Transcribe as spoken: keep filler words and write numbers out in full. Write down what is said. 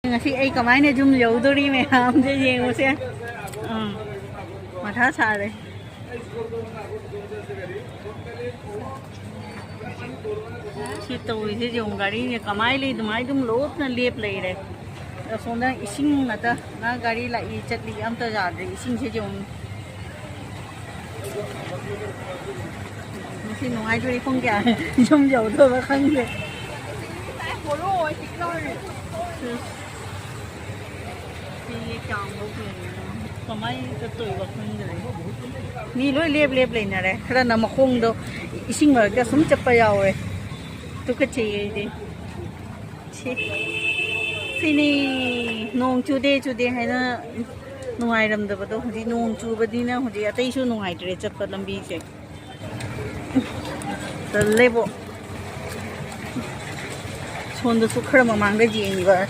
ꯉꯁꯤ ꯑꯩ ꯀꯃꯥꯏꯅ ꯌꯨꯝ ꯌꯧꯗꯣꯔꯤ ꯃꯌꯥꯝꯁꯦ ꯌꯦꯡꯉꯨꯁꯦ꯫ ꯎꯝ, ꯃꯊꯥ ꯁꯥꯔꯦ꯫ ꯁꯤ ꯇꯧꯔꯤꯁꯦ ꯌꯦꯡꯉꯨ, ꯒꯥꯔꯤꯁꯦ ꯀꯃꯥꯏ ꯂꯩ ꯑꯗꯨꯃꯥꯏ ꯑꯗꯨꯝ ꯂꯣꯞꯅ ꯂꯦꯞ ꯂꯩꯔꯦ꯫ ꯑꯁꯣꯝꯗ ꯏꯁꯤꯡ ꯉꯥꯛꯇ, ꯉꯥ ꯒꯥꯔꯤ ꯂꯥꯛꯏ ꯆꯠꯂꯤ ꯑꯝꯇ ꯌꯥꯗ꯭ꯔꯦ꯫ ꯏꯁꯤꯡꯁꯦ ꯌꯦꯡꯉꯨ꯫ ꯉꯁꯤ ꯅꯨꯡꯉꯥꯏꯗꯣꯔꯤ꯫ ꯄꯨꯡ ꯀꯌꯥ ꯌꯨꯝ ꯌꯧꯗꯣꯏꯕ ꯈꯪꯗꯦ꯫ ꯁꯤꯒꯤ ꯀꯌꯥꯝ ꯂꯧꯗꯣꯏꯅꯣ? ꯀꯃꯥꯏꯅ ꯆꯠꯇꯣꯏꯕ ꯈꯪꯗ꯭ꯔꯦ꯫ ꯃꯤ ꯂꯣꯏ ꯂꯦꯞ ꯂꯦꯞ ꯂꯩꯅꯔꯦ꯫ ꯈꯔꯅ ꯃꯈꯣꯡꯗꯣ ꯏꯁꯤꯡ ꯃꯔꯛꯇ ꯁꯨꯝ ꯆꯠꯄ ꯌꯥꯎꯋꯦ꯫ ꯇꯨꯀꯠꯆꯩꯌꯦ ꯑꯩꯗꯤ꯫ ꯁꯤ, ꯁꯤꯅꯤ ꯅꯣꯡ ꯆꯨꯗꯦ ꯆꯨꯗꯦ ꯍꯥꯏꯅ ꯅꯨꯡꯉꯥꯏꯔꯝꯗꯕꯗꯣ꯫ ꯍꯧꯖꯤꯛ ꯅꯣꯡ ꯆꯨꯕꯅꯤꯅ ꯍꯧꯖꯤꯛ ꯑꯇꯩꯁꯨ ꯅꯨꯡꯉꯥꯏꯇ꯭ꯔꯦ ꯆꯠꯄ ꯂꯝꯕꯤꯁꯦ꯫ ꯇꯜꯂꯦꯕꯣ꯫ ꯁꯣꯝꯗꯁꯨ ꯈꯔ ꯃꯃꯥꯡꯗ ꯌꯦꯡꯉꯤꯕ